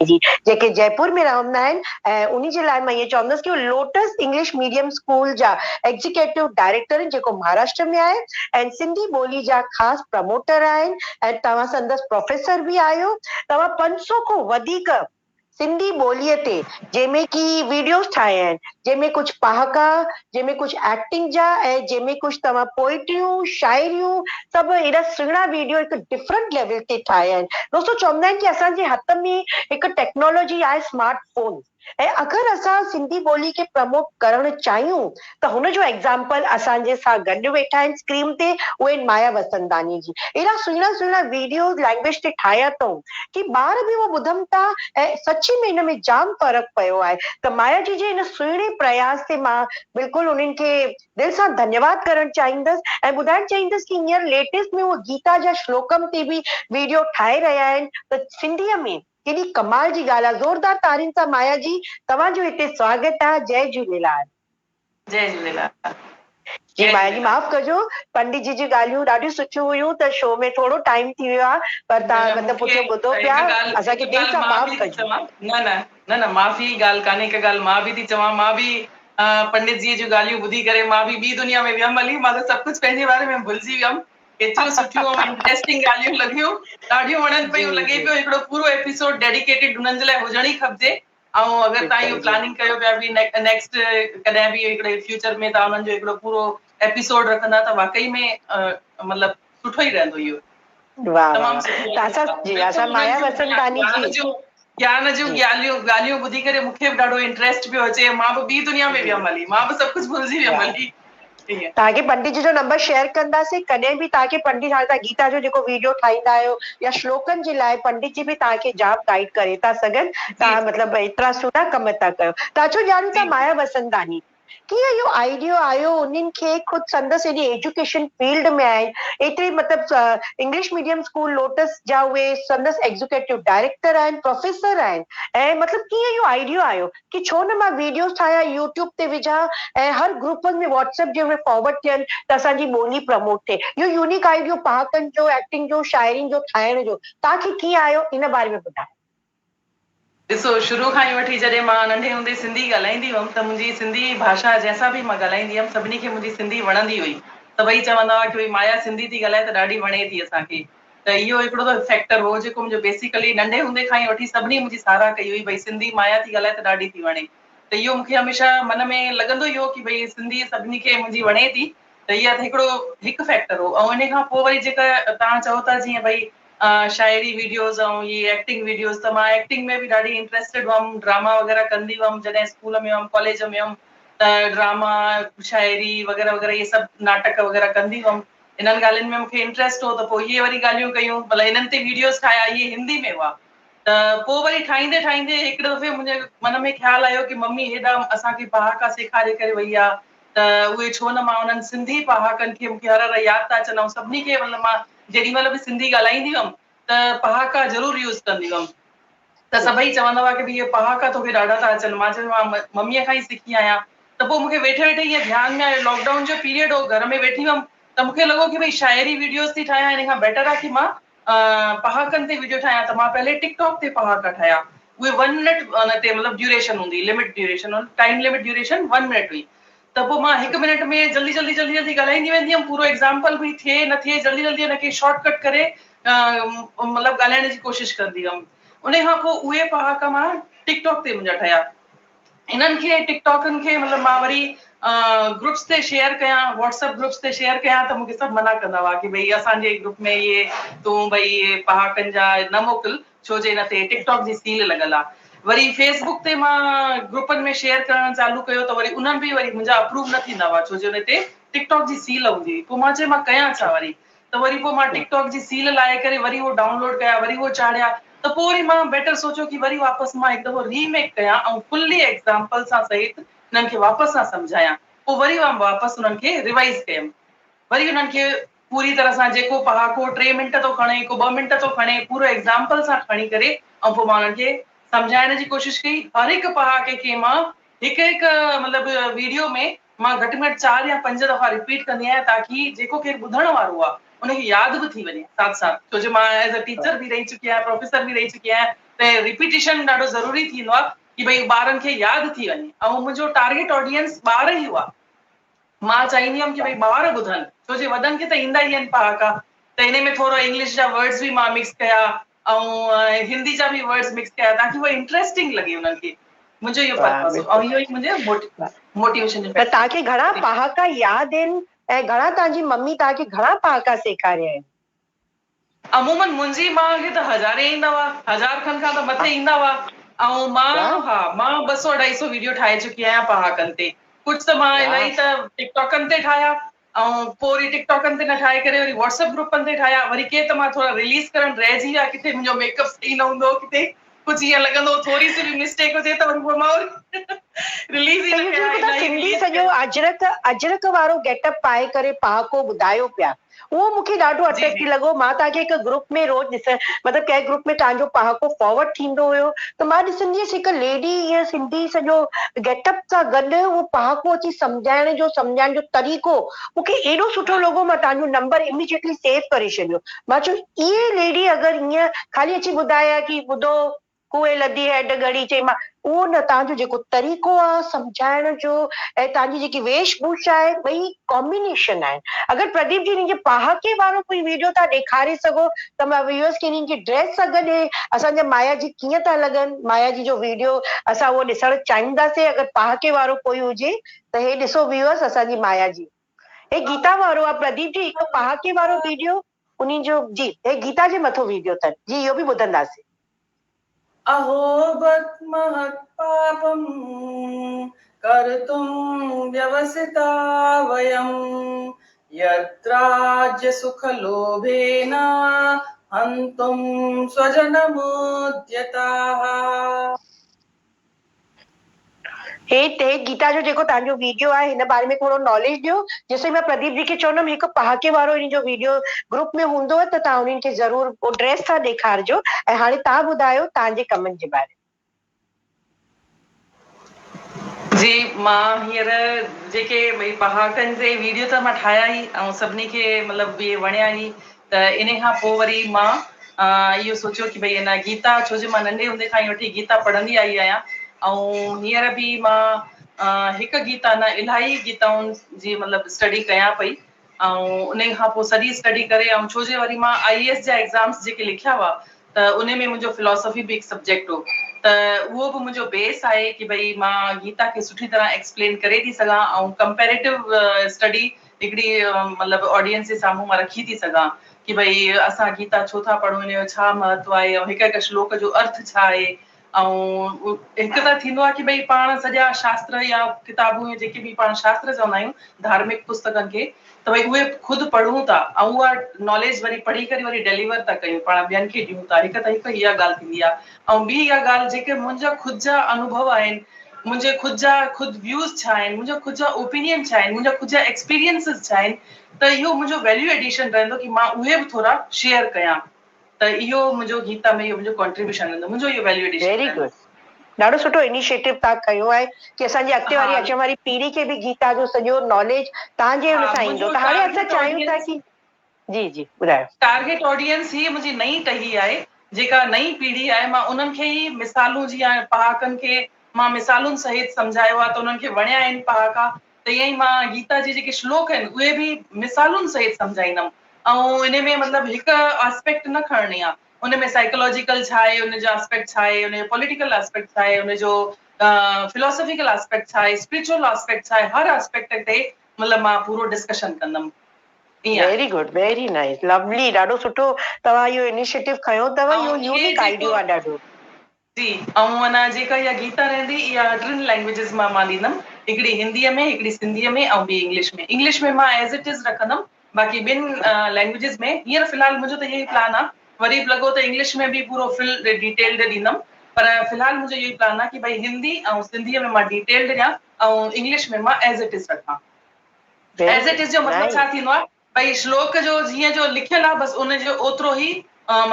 جي جيڪي جئپور ۾ رهندا آهن ۽ انهي جي لاء مان ائين چوندس ڪي هو لوٽس انگلش ميڊيم اسڪول جا ايگزيڪيٽو ڊائريڪٽر آهن جيڪو مهاراشٽر ۾ آهي ۽ سنڌي ٻولي جا خاص پروموٽر آهن ۽ توهان سندس پروفيسر به آهيو. توهان 500 کان وڌيڪ سنڌي ٻولي تي جنهن ۾ ڪي ويڊيوز ٺاهيا آهن جنهن ۾ ڪجهه پهاڪا جنهن ۾ ڪجهه ايڪٽنگ جا ۽ جنهن ۾ ڪجهه توهان پوئٽريون شاعريون سڀ ايڏا سهڻا ويڊيو هڪ ڊفرنٽ ليول تي ٺاهيا آهن. دوستو چوندا آهن ڪي اسان جي هٿ ۾ هڪ ٽيڪنالاجي آهي سمارٽ فون ۽ اگر اسان سنڌي ٻولي کي پروموٽ ڪرڻ چاهيون ته هن جو ايگزامپل اسان جي سان گڏ ويٺا آهن اسڪرين تي اهي آهن مايا وسنداني جي اهڙا سهڻا سهڻا ويڊيوز لينگويج تي ٺاهيا اٿئون ڪي ٻار به اهو ٻڌن ٿا ۽ سچي ۾ ان ۾ جام فرق پيو آهي ته مايا جي جي ان سهڻي پرياس تي مان بلڪل انهن کي دل سان ڌنيواد ڪرڻ چاهيندس ۽ ٻڌائڻ چاهيندس ڪي هينئر ليٽيسٽ ۾ هو گيتا جا شلوڪم تي به ويڊيو ٺاهي رهيا آهن ته سنڌيء ۾ ڪيڏي ڪمال جي ڳالهه آهي زوردار تارين سان مايا جي توهان جو هتي سواگت آهي جئي جهوليلال. جئي جهوليلال. جي مايا جي معاف ڪجو پنڊت جي جون ڳالهيون ڏاڍيون سٺيون هيون ته شو ۾ ٿورو ٽائيم ٿي ويو آهي پر توهان مطلب پٺيون ٻڌو پيا اسان کي دل سان معاف ڪجو. نه نه نه نه معافي جي ڳالهه ڪانهي هڪ ڳالهه مان به ٿي چوان مان به پنڊت جيء جون ڳالهيون ٻڌي ڪري مان به ٻي دنيا ۾ ويم هلي، مان ته سڀ ڪجهه پنهنجي باري ۾ ڀلجي ويم. ايتريون سٺيون ۽ انٽريسٽنگ ڳالهيون لڳيون، ڏاڍيون وڻن پيون، لڳي پيو هڪڙو پورو ايپيسوڊ ڊيڊيڪيٽيڊ انهن جي لاء هجڻ ئي کپجي ۽ اگر توهان اهو پلاننگ ڪيو پيا به نيڪسٽ ڪڏهن به هڪڙي فيوچر ۾ توهان انهن جو هڪڙو پورو ايپيسوڊ رکندا ته واقعي ۾ مطلب سٺو ئي رهندو اهو. واه واه ته اسان جي اسان مايا وسنداني جي گيان جون ڳالهيون ڳالهيون ٻڌي ڪري مون کي به ڏاڍو انٽريسٽ پيو اچي مان به ٻي دنيا ۾ ويم هلي مان به سڀ ڪجهه ڀلجي ويم هلي. توهان کي پنڊت جي جو نمبر شيئر ڪنداسين ڪڏهن به توهان کي پنڊت هاڻي توهان گيتا جو جيڪو ويڊيو ٺاهيندا آهيو يا شلوڪن جي لاء پنڊت جي به توهان کي جام گائيڊ ڪري ٿا سگهن توهان مطلب ايترا سهڻا ڪم ٿا ڪيو ته اچو ڄاڻون ٿا مايا وسنداني ڪيئن اهو آئيڊيو آيو انهن کي خود سندس ايڏي ايجوڪيشن فيلڊ ۾ آهن ايتري مطلب انگلش ميڊيم اسڪول لوٽس جا اهي سندس ايگزيڪيوٽو ڊائريڪٽر آهن پروفيسر آهن ۽ مطلب ڪيئن اهو آئيڊيو آيو ڪي ڇو نه مان ويڊيوز ٺاهيان يوٽيوب تي وجهان ۽ هر گروپن ۾ واٽس ايپ جي ۾ فارورڊ ٿين ته اسان جي ٻولي پروموٽ ٿئي اهو يونيڪ آئيڊيو پهاڪن جو ايڪٽنگ جو شاعرين جو ٺاهڻ جو توهان کي ڪيئن آيو ان باري ۾ ٻڌايو. ڏسو شروع کان ئي وٺي جڏهن مان ننڍي هوندي سنڌي ڳالهائيندي هيم ته منهنجي سنڌي ڀاشا جنهن سان به مان ڳالهائيندي هيم سڀني کي منهنجي سنڌي وڻندي هئي سڀئي چوندا هئا ڪي ڀئي مايا سنڌي ٿي ڳالهائي ته ڏاڍي وڻي ٿي اسان کي ته اهو هڪڙو ته فيڪٽر هو جيڪو منهنجو بيسيڪلي ننڍي هوندي کان ئي وٺي سڀني منهنجي ساراهه ڪئي هئي ڀئي سنڌي مايا ٿي ڳالهائي ته ڏاڍي ٿي وڻي ته اهو مون کي هميشه من ۾ لڳندو ئي هو ڪي ڀئي سنڌي سڀني کي منهنجي وڻي ٿي ته اها ته هڪڙو هڪ فيڪٽر هو ۽ ان کان پوء وري جيڪا توهان چئو ٿا جيئن ڀئي شاعري ويڊيوز ۽ هي ايڪٽنگ ويڊيوز ته مان ايڪٽنگ ۾ به ڏاڍي انٽريسٽيڊ هئم ڊراما وغيره ڪندي هئم جڏهن اسڪول ۾ هئم ڪاليج ۾ هئم ته ڊراما شاعري وغيره وغيره اهي سڀ ناٽڪ وغيره ڪندي هئم انهن ڳالهين ۾ مونکي انٽريسٽ هو ته پوء اهي وري ڳالهيون ڪيون مطلب انهن تي ويڊيوز ٺاهيا اهي هندي ۾ هئا ته پوء وري ٺاهيندي ٺاهيندي هڪڙي دفعي منهنجي من ۾ خيال آيو ڪي ممي هيڏا اسان کي پهاڪا سيکاري ڪري وئي آ ته اهي ڇو نه مان انهن سنڌي پهاڪن کي مون کي هر هر ياد ٿا اچن ۽ سڀني کي مطلب مان جيڏي مهل به سنڌي ڳالهائيندي هيم ته پهاڪا ضرور يوز ڪندي هيم ته سڀئي چوندا هئا ڪي ڀئي اهي پهاڪا توکي ڏاڍا ٿا اچن مان چيو مان مميء کان ئي سکي آهيان ته پوء مون کي ويٺي ويٺي ائين ڌيان ۾ آيو لاڪ ڊائون جو پيريڊ هو گهر ۾ ويٺي هيم ته مون کي لڳو ڪي ڀئي شاعري ويڊيوز ٿي ٺاهيان ان کان بيٽر آهي ڪي مان پهاڪن تي ويڊيو ٺاهيان ته مان پهلي ٽڪ ٽاڪ تي پهاڪا ٺاهيا اهي ون منٽ ان تي مطلب ڊيوريشن هوندي limit duration time limit duration one minute هئي ته پوء مان هڪ منٽ ۾ جلدي جلدي جلدي جلدي ڳالهائيندي ويندي هيم پورو ايگزامپل به ٿئي نه ٿئي جلدي جلدي ان کي شارٽ ڪٽ ڪري مطلب ڳالهائڻ جي ڪوشش ڪندي هيم ان کان پوء اهي پهاڪا مان ٽڪ ٽاڪ تي منهنجا ٺهيا انهن کي ٽڪ ٽاڪن کي مطلب مان وري گروپس تي شيئر ڪيان واٽس اپ گروپس تي شيئر ڪيان ته مونکي سڀ منع ڪندا هئا ڪي ڀئي اسان جي گروپ ۾ اهي تون ڀئي اهي پهاڪن جا نه موڪل ڇو جي ان تي ٽڪ ٽاڪ جي سيل لڳل آ وري فيس بڪ تي مان گروپن ۾ شيئر ڪرڻ چالو ڪيو ته وري انهن به وري منهنجا اپروو نه ٿيندا هئا ڇو جي ان تي ٽڪ ٽاڪ جي سيل هوندي هئي پوء مان چيو مان ڪيان ڇا وري ته وري پوء مان ٽڪ ٽاڪ جي سيل لاهي ڪري وري اهو ڊائونلوڊ ڪيا وري اهو چاڙهيا ته پوء وري مان بيٽر سوچيو ڪي وري واپس مان هڪ دفعو ري ميڪ ڪيان ۽ فلي ايگزامپل سان سهت انهن کي واپس سان سمجهايان پوء وري مان واپس انهن کي ريوائز ڪيم وري انهن کي پوري طرح سان جيڪو پهاڪو ٽي منٽ ٿو کڻي ڪو ٻه منٽ ٿو کڻي پورو ايگزامپل سان کڻي ڪري ۽ پوء مان انهن کي سمجهائڻ جي ڪوشش ڪئي هر هڪ پهاڪي کي مان هڪ هڪ مطلب ويڊيو ۾ مان گهٽ ۾ گهٽ چار يا پنج دفعا رپيٽ ڪندي آهيان تاڪي جيڪو ڪير ٻڌڻ وارو آهي ان کي ياد به ٿي وڃي ساٿ ساٿ ڇو جو مان ايز ا ٽيچر به رهي چڪي آهيان پروفيسر به رهي چڪي آهيان ته ريپيٽيشن ڏاڍو ضروري ٿيندو آهي ڪي ڀئي ٻارن کي ياد ٿي وڃي ۽ منهنجو ٽارگيٽ آڊينس ٻار ئي هئا. مان چاهيندي هيم ڪي ڀئي ٻار ٻڌن ڇو جي وڏن کي ته ايندا ئي آهن پهاڪا ته انهي ۾ ٿورو انگلش جا ورڊز به مان مڪس ڪيا ۽ هندي جا به ورڊز مڪس ڪيا تاڪي اهو انٽريسٽنگ لڳي انهن کي منهنجو اهو واهه پرپز هو بلڪل ۽ اهو ئي منهنجو موٽيويشن جو ته فيڪٽر توهان کي گهڻا پهاڪا ياد آهن ۽ گهڻا توهان جي ممي توهان کي گهڻا پهاڪا سيکاريا آهن؟ عموماً منهنجي ماء کي ته هزارين ايندا هئا، هزار کن کان ته مٿي ايندا هئا ۽ مان واهه ها مان ٻه سئو اڍائي سئو ويڊيو ٺاهي چڪي آهيان پهاڪن تي. ڪجهه ته مان واهه الاهي ته ٽڪ ٽاڪن تي ٺاهيا ۽ پوء وري ٽڪ ٽاڪن تي نه ٺاهي ڪري وري واٽس ايپ گروپن تي ٺاهيا وري ڪي ته مان ٿورا رليز ڪرڻ رهجي ويا ڪٿي منهنجو ميڪ اپ صحيح نه هوندو هو ڪٿي ڪجهه ائين لڳندو هو ٿوري سي به مسٽيڪ هجي ته وري پوء مان وري رليز ئي ته نه اهو ڪيا جيڪو توهان الاهي سنڌي رليز سڄو ڪيا. اجرڪ اجرڪ وارو گيٽ اپ پائي ڪري پهاڪو ٻڌايو پيا اهو مون کي ڏاڍو جي جي. اٽريڪٽو لڳو. مان توهان کي هڪ گروپ ۾ روز ڏسڻ مطلب ڪنهن گروپ ۾ توهان جو پهاڪو فارورڊ ٿيندو هيو ته مان ڏسندي هيس هڪ ليڊي ائين سنڌي سڄو گيٽ اپ سان گڏ اهو پهاڪو اچي سمجهائڻ جو سمجهائڻ جو طريقو مون کي ايڏو سٺو ها. لڳو مان توهان جو نمبر اميڊيٽلي سيو ڪري ڇڏيو. مان چيو اهي ليڊي اگر ائين خالي اچي ٻڌائي ها ڪي ٻڌو ڪوئي لڌي هيڊ ڳڙي چئي مان اهو نه توهان جو جيڪو طريقو آ سمجهائڻ جو ۽ توهان جي جيڪي ويش ڀوشا آهي ٻئي ڪامبينيشن آهن اگر پرديپ جي انهن جي پهاڪي وارو ڪوئي ويڊيو توهان ڏيکاري سگهو ته مان ويورس کي انهن جي ڊريس سان گڏ هي اسان جا مايا جي ڪيئن ٿا لڳن مايا جي جو ويڊيو اسان اهو ڏسڻ چاهينداسين اگر پهاڪي وارو ڪوئي هجي ته هي ڏسو ويورس اسان جي مايا جي هي گيتا وارو آ پرديپ جي هڪ پهاڪي وارو ويڊيو انهي جو جي هي گيتا جي مٿو ويڊيو اٿن جي اهو به ٻڌنداسين. اهو بت مهت پاپم ڪرتم ويوستا ويم يت راجيه سک لوڀين هنتم سوجنموديتاه. هي هي گيتا جو جيڪو توهان جو ويڊيو آهي هن باري ۾ ٿورو ناليج ڏيو جيسين مان پرديپ جي کي چوندم هڪ پهاڪي وارو ان جو ويڊيو گروپ ۾ هوندو ته توهان انهن کي ضرور پو ڊريس سان ڏيکارجو ۽ هاڻي توهان ٻڌايو توهان جي ڪمن جي باري ۾. جي مان هينئر جيڪي ڀئي پهاڪن تي ويڊيو ته مان ٺاهيا ئي ۽ سڀني کي مطلب اهي وڻيا ئي ته انهي کان پوء وري مان اهو سوچيو ڪي ڀئي ان گيتا ڇو جو مان ننڍي هوندي کان ئي وٺي گيتا پڙهندي آئي آهيان ۽ هينئر به مان هڪ گيتا نه الاهي گيتائن جي مطلب اسٽڊي ڪيان پئي ۽ انهي کان پوء سڄي اسٽڊي ڪري ۽ ڇو جو وري مان آئي اي ايس جا ايگزامس جيڪي لکيا هئا ته انهي ۾ منهنجو فلاسافي به هڪ سبجيڪٽ هو ته اهو به منهنجو بيس آهي ڪي ڀئي مان گيتا کي سٺي طرح ايڪسپلين ڪري ٿي سگهان ۽ ڪمپيريٽو اسٽڊي هڪڙي مطلب آڊينس جي سامهون مان رکي ٿي سگهان ڪي ڀئي اسان گيتا ڇو ٿا پڙهون ان جو ڇا مهتو آهي ۽ هڪ هڪ شلوڪ جو ارٿ ڇا آهي ۽ هڪ ته ٿيندو آهي ڪي ڀئي پاڻ سڄا شاستر يا ڪتابون يا جيڪي به پاڻ شاستر چوندا آهيون ڌارمڪ پستڪن کي ته ڀئي اهي خود پڙهون ٿا ۽ اها ناليج وري پڙهي ڪري وري ڊليور ٿا ڪيون پاڻ ٻين کي ڏيون ٿا هڪ ته هڪ اها ڳالهه ٿيندي آهي ۽ ٻي اها ڳالهه جيڪي منهنجا خود جا انوڀو آهن منهنجي خود جا خود ويوز ڇا آهن منهنجا خود جا اوپينين ڇا آهن منهنجا خود جا ايڪسپيرينسز ڇا آهن ته اهو منهنجو ويليو ايڊيشن رهندو ڪي مان اهي به ٿورا شيئر ڪيان ته اهو منهنجو گيتا ۾ اهو منهنجو ڪنٽريبيوشن رهندو منهنجو اهو ويليو ايڊيشن ويري رهندو. گڊ ڏاڍو سٺو انيشيٽو توهان کنيو آهي ڪي اسان جي اڳتي واري ها اچڻ واري پيڙهي کي به گيتا جو سڄو ناليج توهان جي ها ان سان ايندو منهنجو ته هاڻي اسان ٽارگيٽ چاهيون ٿا آڊينس ڪي جي جي ٻڌايو. ٽارگيٽ آڊينس هي منهنجي نئين ٽهي آهي جيڪا نئين پيڙهي آهي مان انهن کي ئي مثالون جيئن پهاڪن کي مان مثالن سهيت سمجهايو آهي ته انهن کي وڻيا آهن پهاڪا ته ائين ئي مان گيتا جي جيڪي شلوڪ آهن اهي به مثالن سهيت سمجهائيندم ۽ انهي ۾ مطلب هڪ آسپيڪٽ نه کڻڻي آهي ان ۾ سائيڪالاجيڪل ڇا آهي ان جو آسپيڪٽ ڇا آهي ان جو پوليٽيڪل آسپيڪٽ ڇا آهي ان جو فلاسافيڪل آسپيڪٽ ڇا آهي اسپريچوئل آسپيڪٽ ڇا آهي هر آسپيڪٽ تي مطلب مان پورو ڊسڪشن ڪندم ائين آهي. Very good very nice lovely ڏاڍو سٺو توهان اهو انيشيٽو کنيو اٿو ۽ اهو اهي يونيڪ جيڪو آئيڊيو آهي ڏاڍو. جي ۽ انا جيڪا اها گيتا رهندي اها ٽن لينگويجز مان مان ڏيندم هڪڙي هنديء ۾ هڪڙي سنڌيء ۾ ۽ ٻي انگلش ۾ انگلش ۾ مان ايز it از رکندم باقي ٻن لينگويجز ۾ هينئر في الحال منهنجو ته اهو ئي پلان آ وري به لڳو ته انگلش ۾ به پورو فل ڊيٽيلڊ ڏيندم پر في الحال منهنجو اهو ئي پلان آ ڪي ڀئي هندي ۽ سنڌيء ۾ مان ڊيٽيلڊ ڏيان ۽ انگلش ۾ مان ايز it از رکان ويري ايز it good از جو مطلب ڇا نائيس. ٿيندو آ ڀئي شلوڪ جو جيئن جو لکيل آ بس ان جو اوترو ئي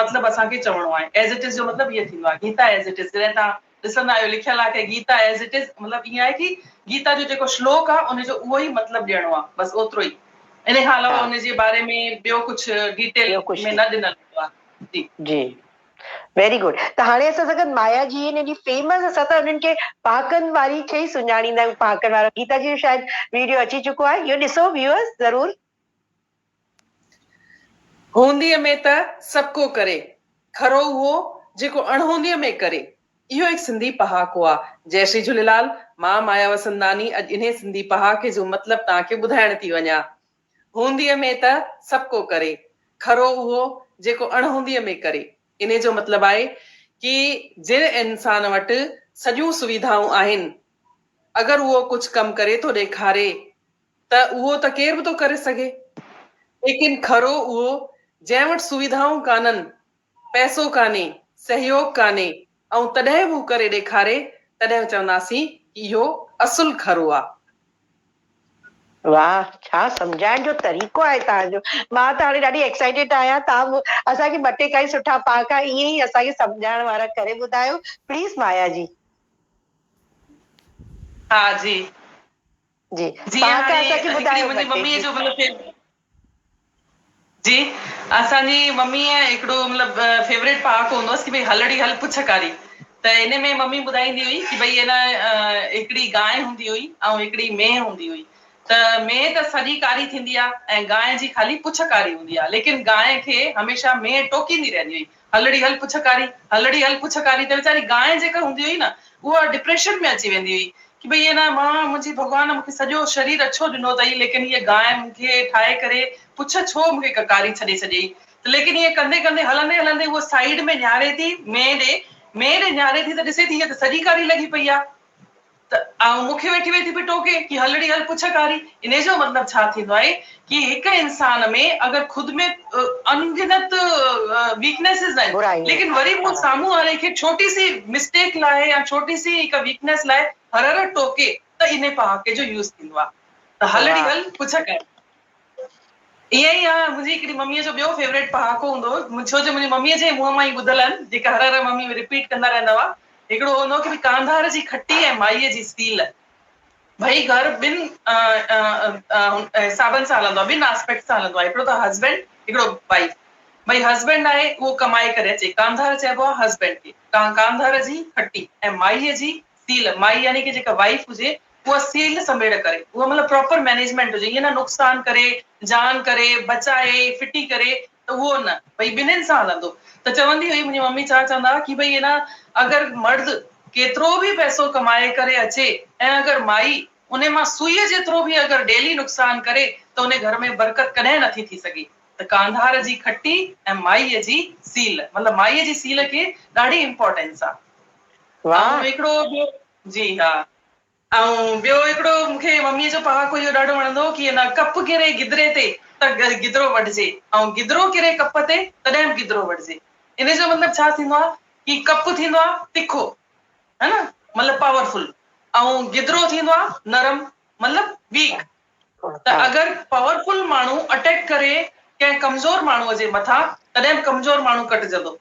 مطلب اسان کي چوڻو آهي. ايز it از جو مطلب اهو ٿيندو آهي. گيتا ايز it از جڏهن توهان ڏسندا آهيو لکيل آهي ڪي گيتا ايز it از مطلب ائين آهي ڪي گيتا جو جيڪو شلوڪ آ ان جو اهو ئي مطلب ڏيڻو آ بس اوترو ئي. ان کان علاوه ها ان جي باري ۾ ٻيو ڪجهه ڊيٽيل ٻيو ڪجهه ۾ نه نه ڏنل هوندو آهي. جي. جي ويري گڊ ته هاڻي اسان سان گڏ مايا جي آهن ايڏي فيمس اسان ته انهن کي پهاڪن واري کي ئي سڃاڻيندا آهيون پهاڪن وارا گيتا جي جو شايد ويڊيو اچي چڪو آهي اهو ڏسو ويوئرس ضرور. هونديء ۾ ته سڀڪو ڪري، کرو اهو جيڪو اڻهونديء ۾ ڪري. اهو هڪ سنڌي پهاڪو آ. جئي شري جهوليلال، مان مايا وسنداني اڄ انهي سنڌي پهاڪي جو مطلب توهان کي ٻڌائڻ ٿي وڃان. هونديء ۾ ته سڀڪو ڪري، کرو اهو جيڪو اڻهونديء ۾ ڪري. انهي جو مطلب آهي ڪي جنهن انسان وٽ سڄيون سويڌائون آهن، اگر اهو ڪجهه ڪم ڪري ٿو ڏيکاري ته اهو ته ڪير به ٿو ڪري سگهي، ليڪن کرو اهو جنهن وٽ سويڌائون ڪانهن، پئسو ڪانهي، سهيوگ ڪانهي ۽ تڏهن به هو ڪري ڏيکاري تڏهن چونداسين ڪي اهو اصل کرو آ. واھ ڇا سمجهائڻ جو طريقو آهي توهان جو مان ته هاڻي ڏاڍي ايڪسائيٽيڊ آهيان توهان به اسان کي ٻه ٽي ڪائي سٺا پهاڪا ائين ئي اسان کي سمجهائڻ وارا ڪري ٻڌايو پليز مايا جي. ها جي. جي جيئن پهاڪا هاڻي اسان کي هڪڙي ٻڌايو منهنجي ٻه ٽي مميء جي. جو مطلب جي اسان جي مميء هڪڙو مطلب فيوريٽ پهاڪو هوندو هئس ڪي ڀئي هلڙي هل پڇ ڪاري ته ان ۾ ممي ٻڌائيندي هئي ڪي ڀئي ان هڪڙي گانء هوندي هئي ۽ هڪڙي مينهن هوندي هئي ته مينهن ته سڄي ڪاري ٿيندي آ ۽ گانء جي خالي پڇ ڪاري هوندي آ ليڪن گانء کي هميشه مينهن ٽوڪيندي رهندي هئي هلڙي هل پڇ ڪاري، هلڙي هل پڇ ڪاري ته ويچاري گانء جيڪا هوندي هئي نه اها ڊپريشن ۾ اچي ويندي هئي ڪي ڀئي نه مان منهنجي ڀڳوان مون کي سڄو شرير اڇو ڏنو اٿئي ليڪن هيء گانء مون کي ٺاهي ڪري پڇ ڇو مون کي ڪاري ڇڏي ڇڏيئي ته ليڪن ائين ڪندي ڪندي هلندي هلندي هوء سائيڊ ۾ نهاري ٿي مينهن ڏي مينهن ڏي نهاري ٿي ته ڏسي ٿي هيء ته سڄي ڪاري لڳي پئي آهي ته آئون مون کي ويٺي ويٺي پئي ٽوڪي ڪي هلڙي هل پڇ ڪاري. انهي جو مطلب ڇا ٿيندو آهي ڪي هڪ انسان ۾ اگر خود ۾ انگنت ويڪنيسز آهن برايون ليڪن وري به هو ها. سامهون واري کي ڇوٽي سي مسٽيڪ لاء يا ڇوٽي سي هڪ ويڪنيس لاء هر هر ٽوڪي ته انهي پهاڪي جو يوز ٿيندو آهي ته هلڙي واهه. هل پڇ ڪاري. ائين ئي آ منهنجي هڪڙي مميء جو ٻيو فيوريٽ پهاڪو هوندو هو ڇو جو منهنجي مميء جي منهن مان ئي ٻڌل آهن جيڪا هر هر ممي رپيٽ ڪندا رهندا هئا هڪڙو هوندو هو ڪي ڪانڌار جي کٽي ۽ مائيء جي سيل ڀئي گهر ٻن حسابن سان هلندو آهي ٻن آسپيڪٽ سان هلندو آهي هڪڙو ته هسبينڊ هڪڙو وائيف ڀئي هسبينڊ آهي اهو ڪمائي ڪري اچي ڪانڌار چئبو آهي هسبينڊ کي ڪانڌار جي کٽي ۽ مائيء جي سيل مائي يعني ڪي جيڪا وائيف هجي اها سيل سنڀيڙ ڪري، اها مطلب پراپر مئنيجمينٽ هجي، ائين نه نقصان ڪري، جان ڪري، بچائي، ڦٽي ڪري ته اهو نه، ڀئي ٻنهين سان هلندو. ته چوندي هئي منهنجي ممي ڇا چوندا ها ڪي ڀئي نه اگر مرد ڪيترو به پئسو ڪمائي ڪري اچي ۽ اگر مائي انهي مان سوئيء جيترو به اگر ڊيلي نقصان ڪري ته انهي گهر ۾ برڪت ڪڏهن نٿي ٿي سگهي. ته ڪانڌار جي کٽي ۽ مائيء جي سيل مطلب مائيء جي سيل کي ڏاڍي امپارٽنس آ. واهه. ۽ هڪڙو ٻيو جي ها. ۽ ٻيو هڪڙو مون کي مميء جو پهاڪو اهو ڏاڍو وڻندو هو ڪي نه ڪپ ڪري گدري تي ته گدرو وڍجي ۽ گدرو ڪري ڪپ تي تڏهن به گدرو وڍجي. ان جو مطلب ڇا ٿيندو آهي ڪي ڪپ ٿيندو آهي تکو ها نه مطلب پاورفل ۽ گدرو ٿيندو آهي نرم مطلب ويڪ ته اگر پاورفل ماڻهو اٽيڪ ڪري ڪنهن ڪمزور ماڻهوء جي مٿان تڏهن به ڪمزور ماڻهو ڪٽجندو.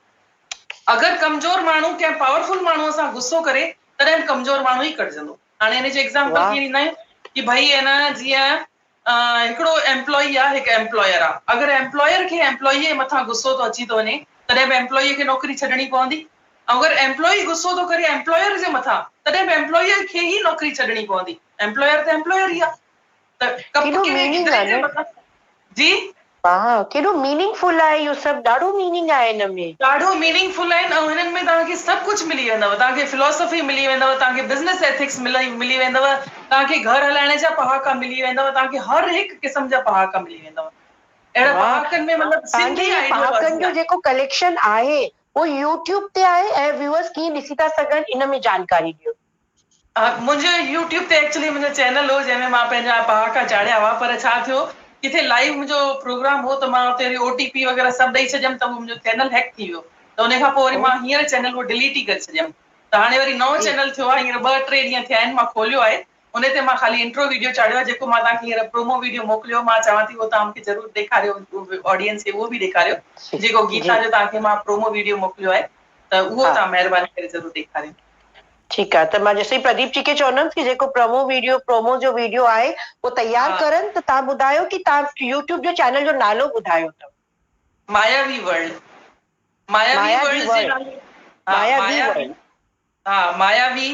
اگر ڪمزور ماڻهو ڪنهن پاورفل ماڻهوء سان غصو ڪري تڏهن به ڪمزور ماڻهو ئي ڪٽجندو. هاڻي ان جو ايگزامپل ڪيئن ڏيندا آهيون ڪي ڀئي اي نه جيئن هڪڙو ايمپلائي آ هڪ ايمپلائر آ اگر ايمپلائر کي ايمپلائي جي مٿان غصو ٿو اچي ٿو وڃي تڏهن به ايمپلائي کي نوڪري ڇڏڻي پوندي ۽ اگر ايمپلائي غصو ٿو ڪري ايمپلائر جي مٿان تڏهن به ايمپلائي کي ئي نوڪري ڇڏڻي پوندي ايمپلائر ته ايمپلائر ئي آ ته ڪپ ڪيڏو ڪري ميننگ گدري آ جي نه. مٿان جي. واھ ڪيڏو ميننگ فل آهي اهو سڀ ڏاڍو ميننگ آهي هن ۾. ڏاڍو ميننگ فل آهن ۽ هنن ۾ توهان کي سڀ ڪجهه ملي ويندو توهان کي فلاسافي ملي ويندو توهان کي بزنس ايٿڪس ملي ويندو توهان کي گهر هلائڻ جا پهاڪا ملي ويندو توهان کي هر هڪ قسم جا پهاڪا ملي ويندو اهڙا واھ پهاڪن ۾ مطلب توهان جي سنڌي اهي پهاڪن آئيڊيالاجي جو آهي. جيڪو ڪليڪشن آهي اهو يوٽيوب تي آهي ۽ ويوئرس ڪيئن ڏسي ٿا سگهن ان ۾ جانڪاري ڏيو. منهنجو يوٽيوب تي ايڪچولي منهنجو چينل هو جنهن ۾ مان پنهنجا پهاڪا چاڙهيا هئا پر ڇا ٿيو ڪٿي لائيو منهنجو پروگرام هو ته مان اتي وري او ٽي پي وغيره سڀ ڏئي ڇڏيم ته اهو منهنجو چينل هيڪ ٿي ويو ته ان کان پوء وري مان هينئر چينل اهو ڊليٽ ئي ڪري ڇڏيم ته هاڻي وري نئون چينل ٿيو آهي هينئر ٻه ٽي ڏينهن ٿيا آهن مان کوليو آهي ان تي مان خالي انٽرو ويڊيو چاڙهيو آهي جيڪو مان توهان کي هينئر پرومو ويڊيو موڪليو مان چوان ٿي اهو توهان مون کي ضرور ڏيکاريو آڊينس کي اهو به ڏيکاريو جيڪو گيتا جو توهان کي مان پرومو ويڊيو موڪليو آهي ته اهو توهان مهرباني ڪري ضرور ڏيکاريو. ٺيڪ آ ته مان جيسين پرديپ جي کي چوندم ڪي جيڪو پرومو ويڊيو پرومو جو ويڊيو آهي اهو تيار ڪرن ته توهان ٻڌايو ڪي توهان يوٽيوب جو چينل جو نالو ٻڌايو ته. ماياوي ورلڊ ماياوي ورلڊ جي نالي ها ماياوي ها Mayavi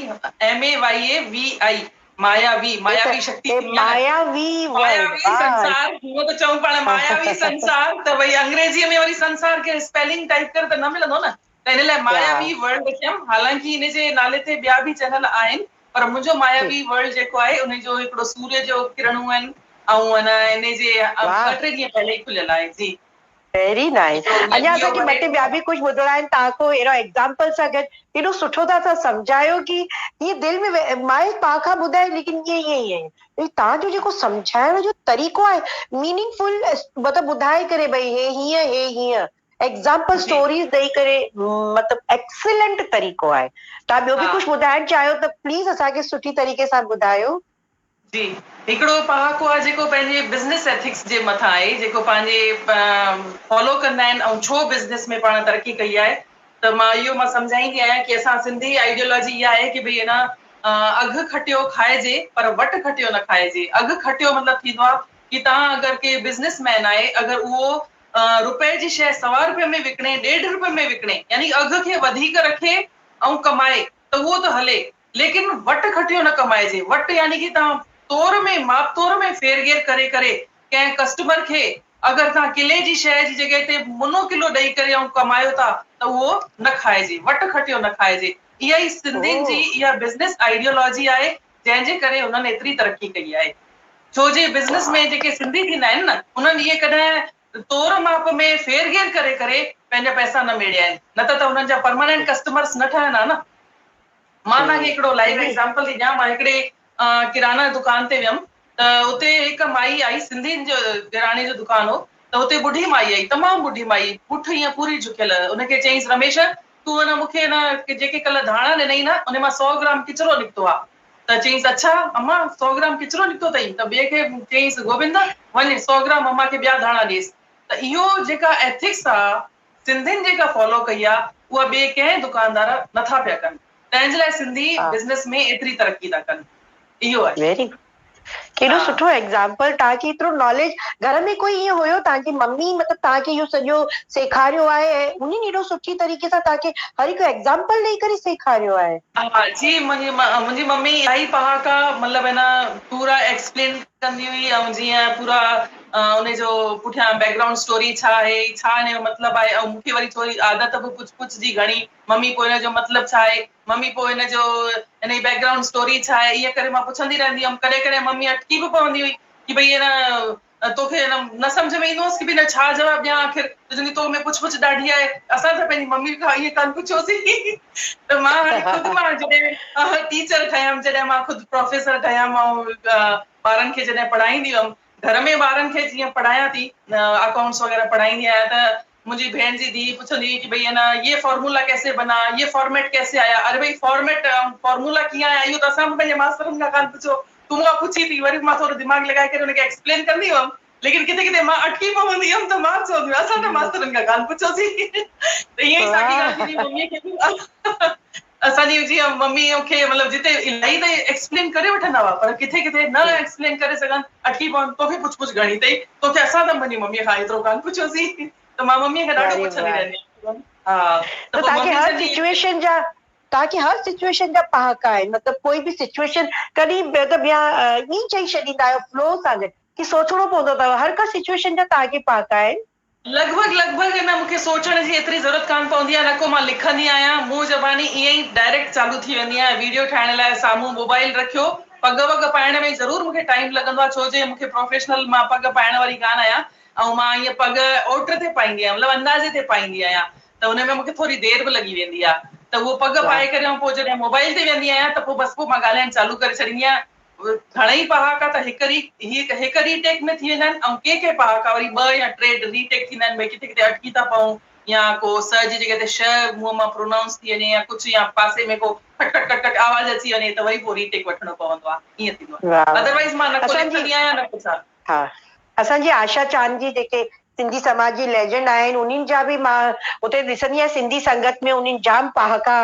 M A Y A V I Mayavi Mayavi Shakti ٿيندي آهي نه ماياوي ورلڊ ماياوي سنسار هونء ته چئون پاڻ ماياوي سنسار ته ڀئي انگريزيء ۾ وري سنسار کي اسپيلنگ ٽائيپ ڪر ته نه ملندو نه ته ان لاء ماياوي ورلڊ لکيم حالانڪه ان جي نالي تي ٻيا به چينل آهن پر منهنجو ماياوي ورلڊ جيڪو آهي ان جو هڪڙو سوريه جو ڪرڻون آهن ۽ ان ان جي ٻه ٽي ڏينهن پهلي ئي کليل آهي جي. ويري نائيس اڃا اسان کي ٻه ٽي ٻيا به ڪجهه ٻڌڻا آهن توهان کان اهڙا ايگزامپل سان گڏ ايڏو سٺو ٿا توهان سمجهايو ڪي ائين دل ۾ مائي پاء کان ٻڌائي ليڪن ائين ائين ائين توهان جو جيڪو سمجهائڻ جو طريقو آهي ميننگ فل مطلب ٻڌائي ڪري ڀئي هي هيئن هي هيئن ايگزامپل اسٽوريز ڏئي ڪري مطلب ايڪسلنٽ طريقو آهي توهان ٻيو به ڪجهه ٻڌائڻ چاهيو ته پليز اسان کي سٺي طريقي سان ٻڌايو. جي هڪڙو پهاڪو آهي جيڪو پنهنجي بزنس ايٿڪس جي مٿان آهي جيڪو پنهنجي فالو ڪندا آهن ۽ ڇو بزنس ۾ پاڻ ترقي ڪئي آهي ته مان اهو مان سمجهائيندي آهيان ڪي اسان سنڌي آئيڊيالاجي اها آهي ڪي ڀئي انا اگهه کٽيو کائجي پر وٽ کٽيو نه کائجي اگهه کٽيو مطلب ٿيندو آهي ڪي توهان اگر ڪي بزنس مين آهي اگر اهو روپئي جي شيء سوا روپئي ۾ وڪڻي ڏيڍ روپئي ۾ وڪڻي يعني اگهه کي وڌيڪ رکي ۽ ڪمائي ته اهو ته هلي ليڪن وٽ کٽيو نه ڪمائجي. وٽ يعني ڪي توهان تور ۾ ماپ تور ۾ ڦير گهير ڪري ڪري ڪنهن ڪسٽمر کي اگر توهان ڪلي جي شيء جي جڳهه تي منو ڪلو ڏئي ڪري ۽ ڪمايو ٿا ته اهو نه کائجي. وٽ کٽيو نه کائجي. اها ئي سنڌين جي اها بزنس آئيڊيالاجي آهي جنهن جي ڪري انهن ايتري ترقي ڪئي آهي. ڇو جي بزنس ۾ جيڪي سنڌي ٿيندا آهن نه انهن اهي ڪڏهن تور ماپ ۾ ڦير گهير ڪري ڪري پنهنجا پئسا نه ميڙيا آهن نه ته ته انهن جا پرمانينٽ ڪسٽمرس نه ٺهن ها نه. مان توهان کي هڪڙو لائيو ايگزامپل ٿي ڏيان، مان هڪڙي ڪرانه دڪان تي ويم ته اتي هڪ مائي آئي، سنڌين جو ڪراني جو دڪان هو ته اتي ٻڍي مائي آئي، تمام ٻڍي مائي، پٺ ائين پوري جهڪيل، ان کي چيائينس رميش تون ان مون کي ان جيڪي ڪلهه ڌاڻا ڏنئي نه ان مان سئو گرام ڪچرو نڪتو آ ته چيائينس اڇا اما سئو گرام ڪچرو نڪتو اٿئي ته ٻئي کي چيائينس گوبند وڃ سئو گرام اما کي ٻيا ڌاڻا ڏيس ته اهو جيڪا ايٿڪس آ سنڌين جيڪا فالو ڪئي آ اها ٻئي ڪنهن دڪاندار نٿا پيا ڪن تنهن جي لاء سنڌي بزنس ۾ ايتري ترقي ٿا ڪن اهو آهي. ويري گڊ ڪيڏو سٺو ايگزامپل توهان کي ايترو ناليج گهر ۾ ڪوئي ائين هيو توهان جي ممي مطلب توهان کي اهو سڄو سيکاريو آهي ۽ انهن ايڏو سٺي طريقي سان توهان کي هر هڪ ايگزامپل ڏئي ڪري سيکاريو آهي. ها جي منهنجي ممي الاهي پهاڪا مطلب هن پورا ايڪسپلين ڪندي هئي ۽ جيئن پورا ان جو پٺيان بيڪ گرائونڊ اسٽوري ڇا آهي ڇا ان جو مطلب آهي ۽ مون کي وري ٿوري عادت به پڇ پڇ جي گهڻي ممي پوء ان جو مطلب ڇا آهي ممي پوء ان جو ان جي بيڪ گرائونڊ اسٽوري ڇا آهي ائين ڪري مان پڇندي رهندي هيم ڪڏهن ڪڏهن ممي اٽڪي به پوندي هئي ڪي ڀئي ان توکي نه سمجهه ۾ ايندو هوس ڪي ڀئي نه ڇا جواب ڏيان آخر ته چوندي تو ۾ پڇ پڇ ڏاڍي آهي اسان ته پنهنجي ممي کان ائين ڪانه پڇيوسين ته مان هاڻي خود مان جڏهن ٽيچر ٺهيم جڏهن مان خود پروفيسر ٺهيم ۽ ٻارن کي جڏهن پڙهائيندي هيم گهر ۾ ٻارن کي جيئن پڙهايان ٿي اڪائونٽس وغيره پڙهائيندي آهيان ته منهنجي ڀيڻ جي ڌيء پڇندي هئي ڪي ڀئي انا يي فارمولا ڪيسي بنا يي فارميٽ ڪيسي آيا اري ڀئي فارميٽ فارمولا ڪيئن آيا اهو ته اسان به پنهنجي ماسترن کان ڪانه پڇيو تون مون کان پڇي ٿي وري به مان ٿورو دماغ لڳائي ڪري ان کي ايڪسپلين ڪندي هئم ليڪن ڪٿي ڪٿي مان اٽڪي پوندي هئم ته مان چوندي هئم اسان ته ماسترن کان ڪانه پڇيوسين ته ائين ئي ساڳي ڳالهه ٿيندي مميء کي به اسان جي جيئن ممي کي مطلب جتي الاهي ته ايڪسپلين ڪري وٺندا هئا پر ڪٿي ڪٿي نه ايڪسپلين ڪري سگهن اٽڪي پون توکي پڇ پڇ گهڻي اٿئي توکي اسان ته پنهنجي ممي کان ايترو ڪانه پڇيوسين ته مان ممي کي ڏاڍو پڇندي رهندي آهيان ها ته پوء توهان کي ممي هر چوندي سچويشن جا توهان کي هر سچويشن جا پهاڪا آهن مطلب ڪوئي به سچويشن ڪڏهن مطلب يا ائين چئي ڇڏيندا آهيو فلو سان گڏ ڪي سوچڻو پوندو اٿو هر ڪا سچويشن جا توهان کي پهاڪا آهن. لڳ ڀڳ لڳ ڀڳ نه مون کي سوچڻ جي ايتري ضرورت ڪانه پوندي آهي نه ڪو مان لکندي آهيان منهن زباني ائين ئي ڊائريڪٽ چالو ٿي ويندي آهيان ويڊيو ٺاهڻ لاء سامهون موبائل رکيو پڳ وڳ پائڻ ۾ ضرور مون کي ٽائيم لڳندو آهي ڇو جي مون کي پروفيشنل مان پڳ پائڻ واري ڪانه آهيان ۽ مان ائين پڳ اوٽ تي پائيندي آهيان مطلب اندازي تي پائيندي آهيان ته ان ۾ مون کي ٿوري دير به لڳي ويندي آهي ته اهو پڳ پائي ڪري ۽ پوء جڏهن موبائل تي ويهندي آهيان ته پوء بس پوء مان ڳالهائڻ چالو ڪري ڇڏيندي آهيان گهڻئي پهاڪا ته هڪ ري هڪ ري ٽيڪ ۾ ٿي ويندا آهن ۽ ڪي ڪي پهاڪا وري ٻه يا ٽي ري ٽيڪ ٿيندا آهن ڀئي ڪٿي ڪٿي اٽڪي ٿا پئون يا ڪو س جي جڳهه تي ش منهن مان پرونائونس ٿي وڃي يا ڪجهه يا پاسي ۾ ڪو کٽ کٽ کٽ کٽ آواز اچي وڃي ته وري پوء ري ٽيڪ وٺڻو پوندو آهي ائين ٿيندو آهي ادروائيز مان نه ڪو لکندي آهيان نه ڪو ڇا. ها اسان جي آشا چاند جي جيڪي سنڌي سماج جي ليجنڊ آهن انهن جا به مان اتي ڏسندي آهيان سنڌي سنگت ۾ انهن جام پهاڪا